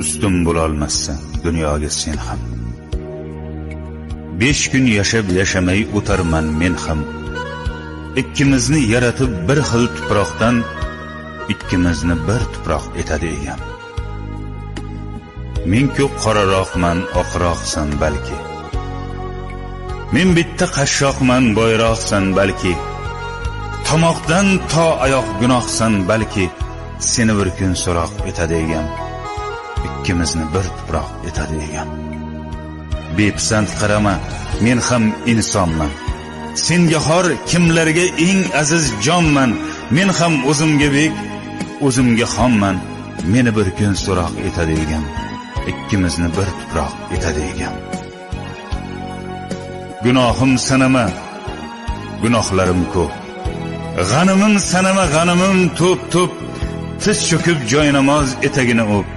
Ustun bo'lolmassan dunyoga sen ham. 5 kun yashab yashamay o'tarman men ham. Ikkimizni yaratib bir xil tuproqdan, ikkimizni bir tuproq etadi egam. Men ko'p qoraroqman, oqroqsan balki. Men bitta qashshoqman, boyroqsan balki. Tomoqdan to oyoq gunohsan balki. Seni bir kun so'roq etadi egam. Ikkimizni bir tuproq etadi egam. Bepisand qarama, men ham insonman. Senga xor kimlarga eng aziz jonman. Men ham o'zimga bek, o'zimga xonman. Meni bir kun so'roq etadi egam. Ikkimizni bir tuproq etadi egam. Gunohim sanama, gunohlarim ko'p. G'animim sanama, g'animim to'p-to'p. Tiz cho'kib joy namoz etagini o'p.